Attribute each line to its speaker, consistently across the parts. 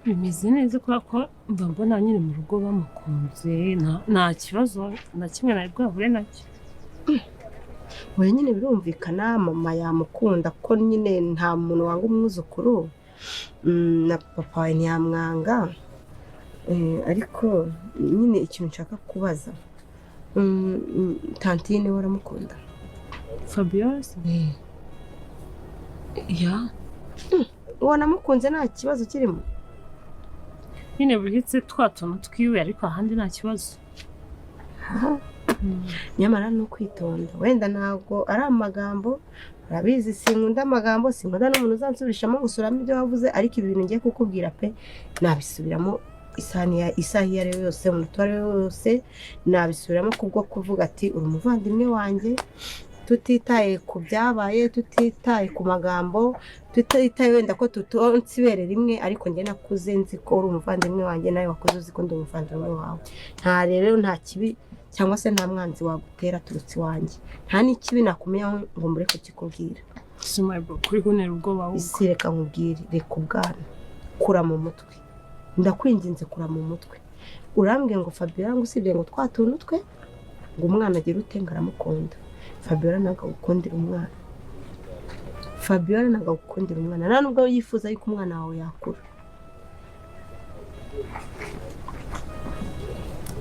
Speaker 1: Bimeze neza kubera ko mba mbona nyine mu rugo bamukunze, nta kibazo na kimwe nari bwahure nacyo.
Speaker 2: Oya nyine birumvikana, mama yamukunda kuko nyine nta muntu wanga umwuzukuru. Na papa wawe ntiyamwanga. Ariko nyine ikintu nshaka kubaza, tantine we aramukunda?
Speaker 1: Fabiola se? Ya.
Speaker 2: Ubona amukunze nta kibazo kirimo?
Speaker 1: Nyine buretse twa tuntu twiwe, ariko ahandi nta kibazo.
Speaker 2: Nyamara ni ukwitonda, wenda ntabwo ari amagambo, urabizi sinkunda amagambo, sinkunda n'umuntu uzansubirishamo gusuramo ibyo wavuze, ariko ibi bintu ngiye kukubwira pe nabisubiramo isaha iyo ari yo yose, umunota uwo ari wo wose nabisubiramo, kubwo kuvuga ati uri umuvandimwe wanjye, tutitaye ku byabaye, tutitaye ku magambo, tutitaye wenda ko tutonse ibere rimwe, ariko njye nakuze nzi ko uri umuvandimwe wanjye, nawe wakuze uzi ko ndi umuvandimwe wawe. Nta rero nta kibi cyangwa se nta mwanzi wagutera aturutse iwanjye, nta n'ikibi nakumenyaho ngo mbure kukikubwira.
Speaker 1: Si my bro, kuri kuntera ubwoba ahubwo.
Speaker 2: Isi, reka nkubwire, reka ubwana, kura mu mutwe, ndakwinginze, kura mu mutwe. Urambwiye ngo Fabiola, ngo usibye ngo twa tuntu twe, ngo umwana agira ute, ngo aramukunda. Fabiola ntabwo agukundira umwana, Fabiola ntabwo agukundira umwana, nta nubwo yifuza yuko umwana wawe yakura.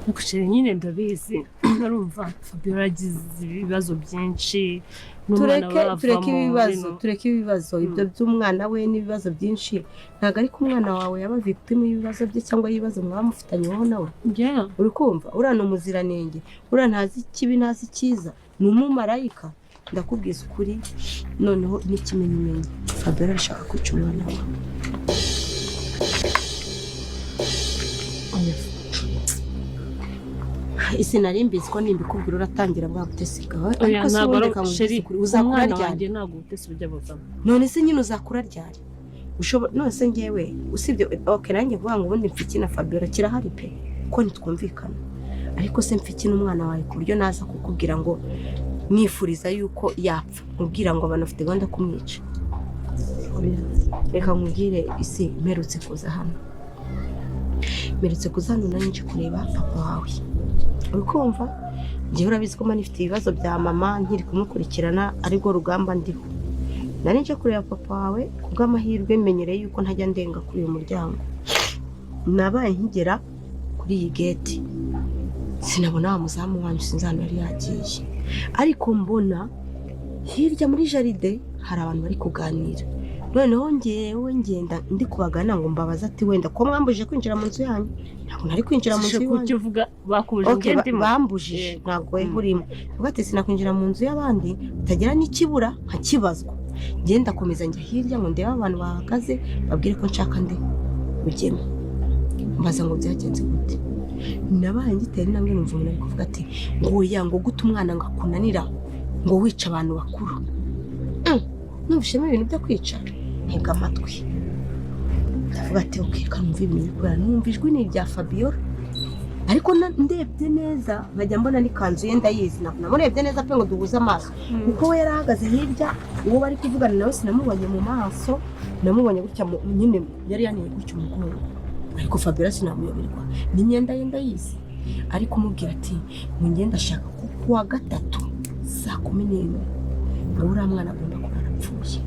Speaker 1: Ariko chérie nyine ndabizi, urumva Fabiola yagize ibibazo byinshi n'umwana
Speaker 2: Tureke, tureke
Speaker 1: bavamo
Speaker 2: ibibazo,
Speaker 1: bino.
Speaker 2: tureke ibibazo ibyo by'umwana we n'ibibazo byinshi. Ntabwo ariko umwana wawe yaba victim y'ibibazo bye cyangwa y'ibibazo mwaba mufitanye wowe nawe. Uri kumva uriya ni umuziranenge, uriya ntazi ikibi ntazi icyiza, ni umumarayika, ndakubwiza ukuri. Noneho n'ikimenyimenyi, Fabiola arashaka kwica umwana wawe.
Speaker 1: Oya.
Speaker 2: Isi nari mbizi ko nimbikubwira uratangira bwa butesi bwawe,
Speaker 1: Oya,
Speaker 2: ariko se
Speaker 1: ntabwo
Speaker 2: ubundi
Speaker 1: ari
Speaker 2: reka nkubwize
Speaker 1: chérie,
Speaker 2: ukuri, uzakura
Speaker 1: umwana
Speaker 2: ryari?
Speaker 1: wanjye ntabwo ubutesi bujya buvamo.
Speaker 2: None se nyine uzakura ryari? Ushobora none se ngewe usibye okay nanjye kuvuga ngo ubundi mfiki na Fabiola kirahari pe ko ntitwumvikana, ariko se mfiki n'umwana wawe ku buryo naza kukubwira ngo mwifuriza yuko yapfa, nkubwira ngo abantu bafite gahunda yo kumwica? Reka nkubwire isi, mperutse kuza hano, mperutse kuza hano nari nje kureba papa wawe, uri kumva? Njyewe urabizi ko mba nifite ibibazo bya mama nkiri kumukurikirana, arirwo rugamba ndiho. Nari nje kureba papa wawe, kubw'amahirwe menyereye yuko ntajya ndenga kuri uyu muryango. Nabaye nkigera kuri iyi gate sinabona wa muzamu wanyu, sinzi ahantu yari yagiye, ariko mbona hirya muri jaride hari abantu bari kuganira. Noneho ngewe ngenda ndi kubagana ngo mbabaze ati wenda ko mwambujije kwinjira mu nzu yanyu, ntabwo nari kwinjira mu nzu
Speaker 1: Shishe
Speaker 2: y'iwanyu.
Speaker 1: kuki uvuga bakubujije?
Speaker 2: Okay,
Speaker 1: njye ndimo.
Speaker 2: bambujije.
Speaker 1: Yego.
Speaker 2: Ntabwo we urimo. Uvuga ati sinakwinjira mu nzu y'abandi utagira n'ikibura nkakibazwa. Njye ndakomeza njya hirya ngo ndebe abantu bahagaze, babwire ko nshaka ndi ujyemo, mbaza ngo byagenze gute. Nabaye ngitera intambwe numva umuntu ari kuvuga ati ngo oya, ngo gute umwana ngo akunanira, ngo wica abantu bakuru. Numvishemo ibintu byo kwica, ntega amatwi, ndavuga ati okay, reka numve ibintu biri kubera. Numva ijwi ni irya Fabiola, ariko ndebye neza nkajya mbona n'ikanzu ye ndayizi. Ntabwo namurebye neza pe ngo duhuze amaso, kuko we yari ahagaze hirya, uwo bari kuvugana nawe sinamubonye mu maso, namubonye gutya nyine yari yaniye gutya umugongo, ariko Fabiola sinamuyoberwa n'imyenda ye ndayizi. Ariko umubwira ati ngo ngende ndashaka ko kuwa gatatu saa 11 ngo uriya mwana agomba kurara apfuye.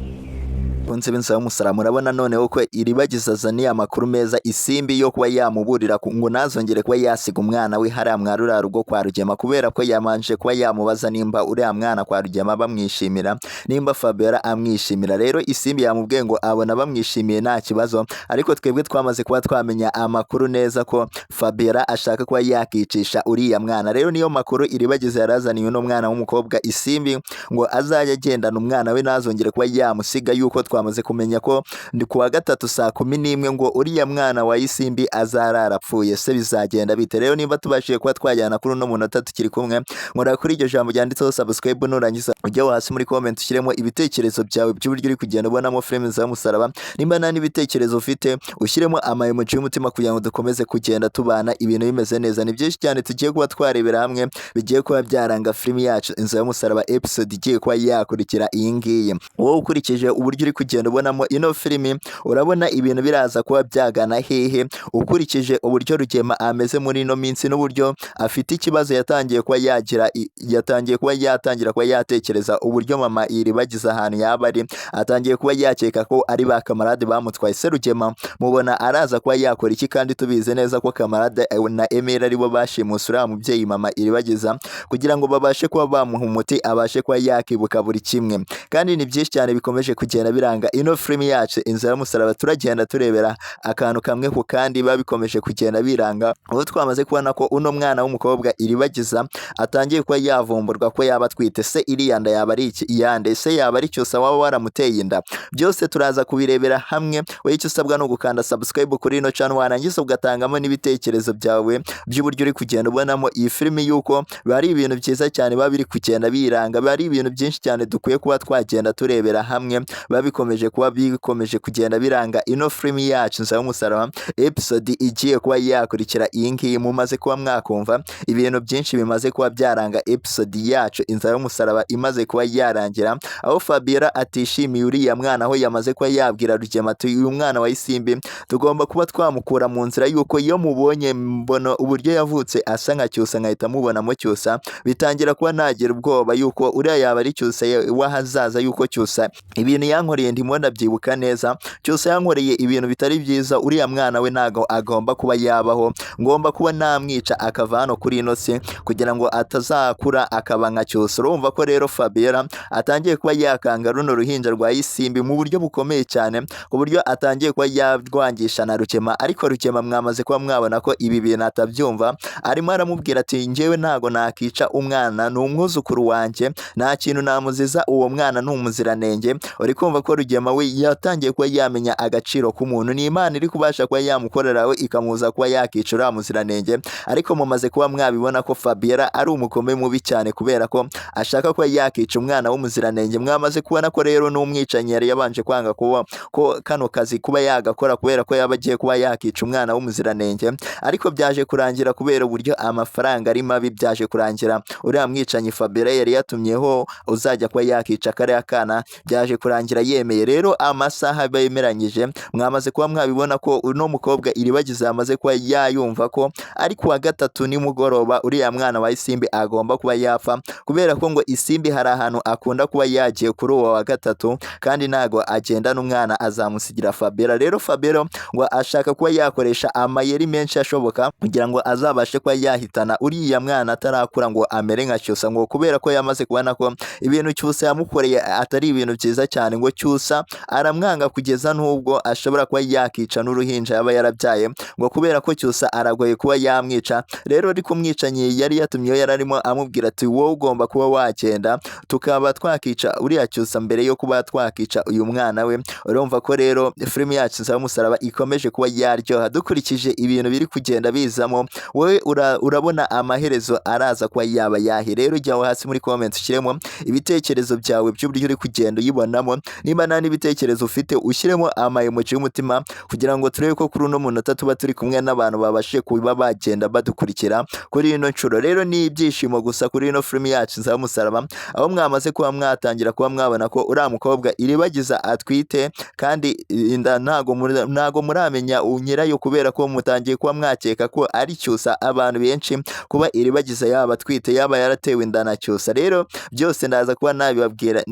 Speaker 3: Kunze b'insaba y'umusaraba, murabona noneho ko Iribagiza azaniye amakuru meza Isimbi yo kuba yamuburira ngo ntazongere kuba yasiga umwana we hariya mwa ruriya rugo kwa Rugema, kubera ko yamanje kuba yamubaza nimba uriya mwana kwa Rugema bamwishimira, nimba Fabiola amwishimira. Rero Isimbi yamubwiye ngo abona bamwishimiye nta kibazo, ariko twebwe twamaze kuba twamenya amakuru neza ko Fabiola ashaka kuba yakicisha uriya mwana. Rero niyo makuru Iribagiza yarazaniye uno mwana w'umukobwa Isimbi, ngo azajya agendana umwana we ntazongere kuba yamusiga, yuko twamaze kumenya ko ni kuwa gatatu saa 11 ngo uriya mwana wa Isimbi azarara apfuye. Se bizagenda bite? Rero nimba tubashije kuba twajyana kuri uno munota tukiri kumwe, nkora kuri iryo jambo ryanditseho subscribe, nurangiza ujye hasi muri comment ushyiremo ibitekerezo byawe by'uburyo uri kugenda ubonamo filime za musaraba. Nimba nta n'ibitekerezo ufite, ushyiremo ama emoji y'umutima kugira ngo dukomeze kugenda tubana ibintu bimeze neza. Ni byinshi cyane tugiye kuba twarebera hamwe bigiye kuba byaranga filimi yacu Inzu y'Umusaraba episode igiye kuba yakurikira iyi ngiyi. Wowe ukurikije uburyo uri kugenda kugenda ubonamo ino filimi. Urabona ibintu biraza kuba byagana hehe ukurikije uburyo Rugema ameze muri ino minsi n'uburyo afite ikibazo yatangiye kuba yagira, yatangiye kuba yatangira kuba yatekereza uburyo mama Iribagiza ahantu yaba ari, atangiye kuba yakeka ko ari ba Kamarade bamutwaye. Se Rugema mubona araza kuba yakora iki, kandi tubizi neza ko Kamarade na Emile aribo bashimuse uriya mubyeyi mama Iribagiza kugira ngo babashe kuba bamuha umuti abashe kuba yakibuka buri kimwe. Kandi ni byinshi cyane bikomeje kugenda biranga ino filimi yacu Inzira y'Umusaraba. Turagenda turebera akantu kamwe ku kandi biba bikomeje kugenda biranga, ubu twamaze kubona ko uno mwana w'umukobwa Iribagiza atangiye kuba yavumburwa ko yaba atwite. Se iriya nda yaba ari iki iyande? Se yaba ari Cyusa waba waramuteye inda? Byose turaza kubirebera hamwe. Wowe icyo usabwa ni ugukanda subscribe kuri ino channel, warangiza ugatangamo n'ibitekerezo byawe by'uburyo uri kugenda ubonamo iyi filimi, yuko biba ari ibintu byiza cyane biba biri kugenda biranga, biba ari ibintu byinshi cyane dukwiye kuba twagenda turebera hamwe, biba bikomeje kuba bikomeje kugenda biranga ino filimi yacu Inzira y'Umusaraba. Episode igiye kuba yakurikira iyi ngiyi, mumaze kuba mwakumva ibintu byinshi bimaze kuba byaranga episode yacu Inzira y'Umusaraba imaze kuba yarangira, aho Fabiola atishimiye uriya mwana, aho yamaze kuba yabwira Rugema ati uyu mwana wa Isimbi tugomba kuba twamukura mu nzira, yuko iyo mubonye mbona uburyo yavutse asa nka Cyusa nkahita mubonamo Cyusa, bitangira kuba nagira ubwoba yuko uriya yaba ari Cyusa w'ahazaza, yuko Cyusa ibintu yankoreye ndimo ndabyibuka neza, Cyusa yankoreye ibintu bitari byiza, uriya mwana we ntago agomba kuba yabaho, ngomba kuba namwica akava hano kuri ino si kugira ngo atazakura akaba nka Cyusa. Urumva ko rero Fabiola atangiye kuba yakanga runo ruhinja rwa Isimbi mu buryo bukomeye cyane, ku buryo atangiye kuba yarwangisha na Rukema. Ariko Rukema mwamaze kuba mwabona ko ibi bintu atabyumva, arimo aramubwira ati njyewe ntago nakica umwana, ni umwuzukuru wanjye, nta kintu namuziza, uwo mwana ni umuziranenge. Uri kumva ko Rugema we yatangiye kuba yamenya agaciro k'umuntu, ni Imana iri kubasha kuba yamukorera we ikamuza kuba yakica uriya muziranenge. Ariko mumaze kuba mwabibona ko Fabiola ari umugome mubi cyane, kubera ko ashaka kuba yakica umwana w'umuziranenge. Mwamaze kubona ko rero n'umwicanyi yari yabanje kwanga kuba ko kano kazi kuba yagakora, kubera ko yaba agiye kuba yakica umwana w'umuziranenge, ariko byaje kurangira kubera uburyo amafaranga ari mabi, byaje kurangira uriya mwicanyi Fabiola yari yatumyeho uzajya kuba yakica kariya kana, byaje kurangira yemeye. Rero amasaha bemeranyije mwamaze kuba mwabibona ko uno mukobwa Iribagiza yamaze kuba yayumva ko ari kuwa gatatu nimugoroba uriya mwana wa Isimbi agomba kuba yapfa, kubera ko ngo Isimbi hari ahantu akunda kuba yagiye kuri uwo wa gatatu, kandi ntago agendana umwana azamusigira Fabiola. Rero Fabiola ngo ashaka kuba yakoresha amayeri menshi ashoboka kugira ngo azabashe kuba yahitana uriya mwana atarakura ngo amere nka Cyusa, ngo kubera ko yamaze kubona ko ibintu Cyusa yamukoreye atari ibintu byiza cyane, ngo Cyusa aramwanga kugeza n'ubwo ashobora kuba yakica n'uruhinja yaba yarabyaye, ngo kubera ko Cyusa aragoye kuba yamwica. Rero ariko umwicanyi yari yatumyeho yari arimo amubwira ati wowe ugomba kuba wagenda tukaba twakica uriya Cyusa mbere yo kuba twakica uyu mwana we. Urumva ko rero filimi yacu Inzira y'Umusaraba ikomeje kuba yaryoha dukurikije ibintu biri kugenda bizamo. Wowe urabona amaherezo araza kuba yaba yahe? Rero jya hasi muri comment ushyiremo ibitekerezo byawe by'uburyo uri kugenda uyibonamo, niba nta n'ibitekerezo ufite ushyiremo ama emoji y'umutima kugira ngo turebe ko kuri uno munota tuba turi kumwe n'abantu babashije kuba bagenda badukurikira kuri ino nshuro. Rero ni ibyishimo gusa kuri ino filimi yacu Inzira y'Umusaraba, aho mwamaze kuba mwatangira kuba mwabona ko uriya mukobwa Iribagiza atwite, kandi inda ntago muramenya nyirayo, kubera ko mutangiye kuba mwakeka ko ari Cyusa. Abantu benshi kuba Iribagiza yaba atwite yaba yaratewe inda na Cyusa. Rero byose ndaza kuba nabibabwira,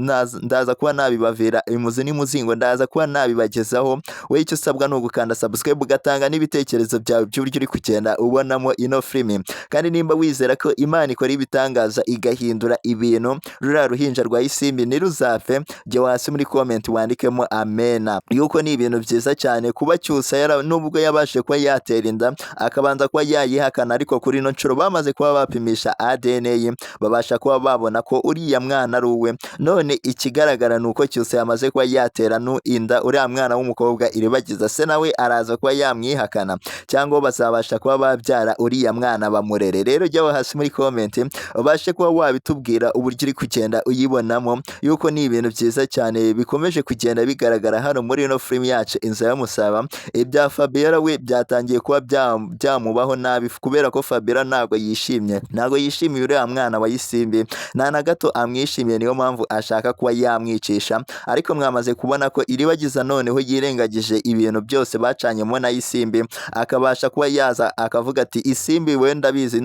Speaker 3: ndaza kuba nabibavira imuzi n'imuzingo, ndaza kuba nabibagezaho. Wowe icyo usabwa ni ugukanda subscribe ugatanga n'ibitekerezo byawe by'uburyo uri kugenda ubonamo ino filimi. Kandi nimba wizera ko Imana ikora ibitangaza igahindura ibintu, ruriya ruhinja rwa Isimbi ntiruzapfe, jya hasi muri comment wandikemo amena, yuko ni ibintu byiza cyane kuba Cyusa nubwo yabashije kuba yatera inda akabanza kuba yayihakana, ariko kuri ino nshuro bamaze kuba bapimisha ADN babasha kuba babona ko uriya mwana ari uwe. None ikigaragara ni uko Cyusa yamaze kuba yatera inda uriya mwana w'umukobwa Iribagiza, se nawe araza kuba yamwihakana cyangwa bazabasha kuba babyara uriya mwana bamurere. Rero jya hasi muri comment ubashe kuba wabitubwira uburyo uri kugenda uyibonamo, yuko ni ibintu byiza cyane bikomeje kugenda bigaragara hano muri ino filimi yacu Inzira y'Umusaraba. Ibya Fabiola we byatangiye kuba byamubaho nabi, kubera ko Fabiola ntabwo yishimye, ntabwo yishimiye uriya mwana wa Isimbi, nta na gato amwishimiye, niyo mpamvu ashaka kuba yamwicisha. Ariko Mwamaze kubona ko Iribagiza noneho yirengagije ibintu byose bacanyemo na Isimbi, akabasha kuba yaza akavuga ati Isimbi wenda bizi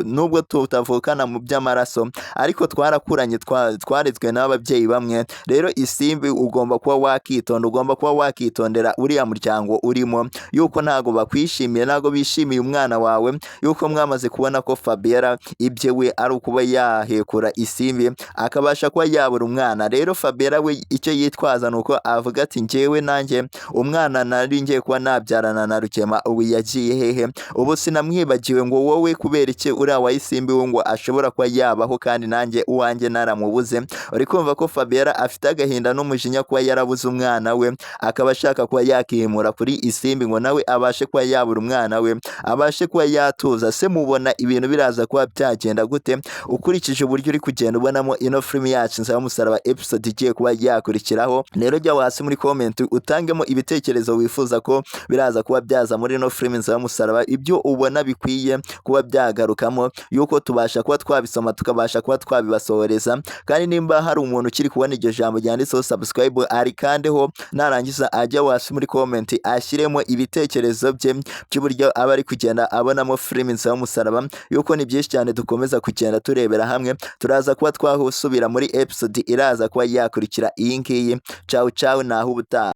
Speaker 3: nubwo tutavukana mu by'amaraso, ariko twarakuranye, twarezwe n'ababyeyi bamwe. Rero Isimbi, ugomba kuba wakitonda, ugomba kuba wakitondera uriya muryango urimo, yuko ntago bakwishimiye, ntago bishimiye umwana wawe, yuko mwamaze kubona ko Fabiola ibye we ari ukuba yahekura Isimbi akabasha kuba yabura umwana. Rero Fabiola we icyo yitwaza ni uko avuga ati njyewe nanjye umwana nari ngiye kuba nabyarana na Rugema ubu yagiye hehe? Ubu sinamwibagiwe, ngo wowe kubera iki uriya wa Isimbi we ngo ashobora kuba yabaho kandi nanjye uwanjye naramubuze? Uri kumva ko Fabiola afite agahinda n'umujinya kuba yarabuze umwana we, akaba ashaka kuba yakihimura kuri Isimbi ngo nawe abashe kuba yabura umwana we, abashe kuba yatuza. Se mubona ibintu biraza kuba byagenda gute ukurikije uburyo uri kugenda ubonamo ino filimi yacu Inzira y'Umusaraba episode igiye kuba yakurikiraho? Rero jya hasi muri comment utangemo ibitekerezo wifuza ko biraza kuba byaza muri ino filimi Inzira y'Umusaraba, ibyo ubona bikwiye kuba byagarukamo, yuko tubasha kuba twabisoma tukabasha kuba twabibasohoreza. Kandi nimba hari umuntu ukiri kubona iryo jambo ryanditseho subscribe, arikandeho, narangiza ajya hasi muri comment ashyiremo ibitekerezo bye by'uburyo aba ari kugenda abonamo filimi Inzira y'Umusaraba, yuko ni byinshi cyane dukomeza kugenda turebera hamwe. Turaza kuba twahusubira muri episode iraza kuba yakurikira iyi ngiyi. Ciao ciao, naho ubutaha.